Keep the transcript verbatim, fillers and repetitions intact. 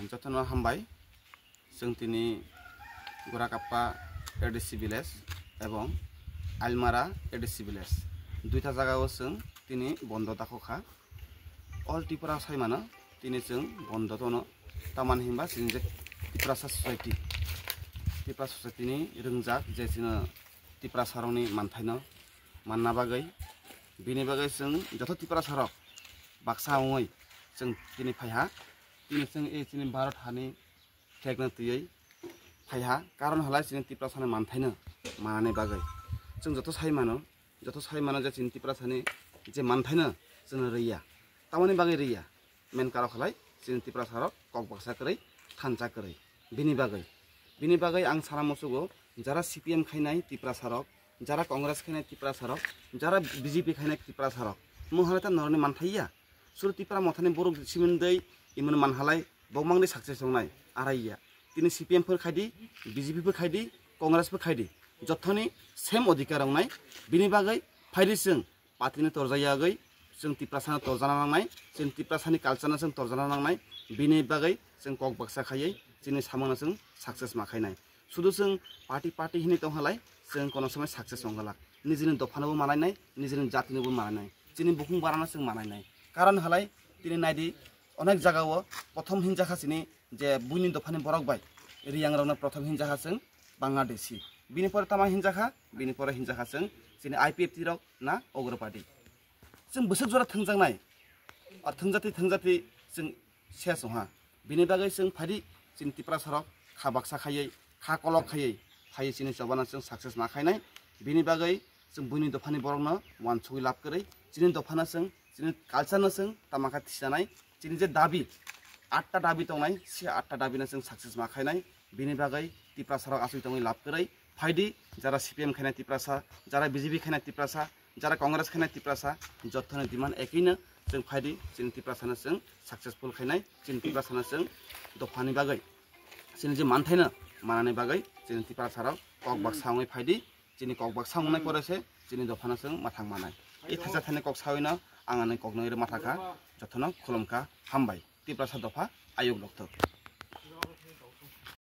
Jotono hambai. Chwng tini Gorakappa A D C village ebong Ailmara A D C village, duita jagao chwng tini bondo dakho kha. All Tripura saimano tini chwng bondo tono, tamani hinba chini je Tiprasa society, Tiprasa society ni rwngjak je chini Tiprasa rokni manthaino manna bagwi, bini bagwi chwng joto Tiprasa rok baksa wngwi chwng tini phaiha. Tini chwng e chini Bharat hani flag no twiwi phaiha, karon halai chini Tiprasani manthaino manani bagwi. Chwng joto sai mano, joto sai mano je chini Tiprasani je manthaino chwngno rwya. Tamoni bagwi rwya? Main karon halai chini Tiprasarok kok baksa kwrwi, thansa kwrwi. Bini bagwi, bini bagwi ang sana musugo, jara C P M khainai Tiprasarok, jara Congress khainai Tiprasarok, jara B J P khainai Tiprasarok, mung halai ta noroni manthaiya. Suru Tipra mothani borok simindwi imon manhalai bokmangni success wngnai araiya. Tini C P M pho khaidi, B J P pho khaidi, Congress pho khaidi, jothoni same odhikar wngnai. Bini bagwi phaidi chwng party ni torjaya agwi chwng Tiprasano torjana nangnai, chwng Tiprasani culture no chwng torjana nangnai. Bini bagwi chwng kok baksa khaiwi chini samungno chwng success ma khainai. Sudu chwng party party hinwi tong halai chwng kono somoi success wnglak. Nijini dophanobo manainai, nijini jatinobo manainai, chini bukhung barano chwng manainai. Karon halai tini naidi, onek jagao prothom hinjakha chini je buini dophani borok bai Riyangrokno prothom hinjakha chwng Bangladeshi. Bini pore tama hinjakha, bini pore hinjakha chwng chini I P F T rok na Ugrapadi. Chwng bwswk jora thwngjaknai, ar thwngjati thwngjati chwng ses wngha. Bini bagwi chwng phaidi chini Tiprasarok kha baksa khaiwi, kha kolok khaiwi phaiwi chini chobana chwng success ma khainai. Bini bagwi chwng buini dophani borokno uansugwi lab kwrwi, chini dophano chwng, chini culture no chwng tama khe thisanai. Chini je dabi, atta dabi tongnai, se atta dabino chwng success ma khainai. Bini bagwi Tiprasarok aswk tongwi lab kwrwi. Phaidi, jara C P M khainai Tiprasa, jara B J P khainai Tiprasa, jara Congress khainai Tiprasa, jothoni demand ekino chwng phaidi, chini Tiprasano chwng successful khainai, chini Tiprasano chwng dophani bagwi, chini je manthaino manani bagwi chini Tiprasarok kok baksa wngwi phaidi. Chini kok baksa wngnai pore se chini dophano chwng mathang manai. I thaisa thani kok sawino ang ani kokno iro mathakha, jotono khulumkha, hambai. Tiprasa dopha ayuk lokthok.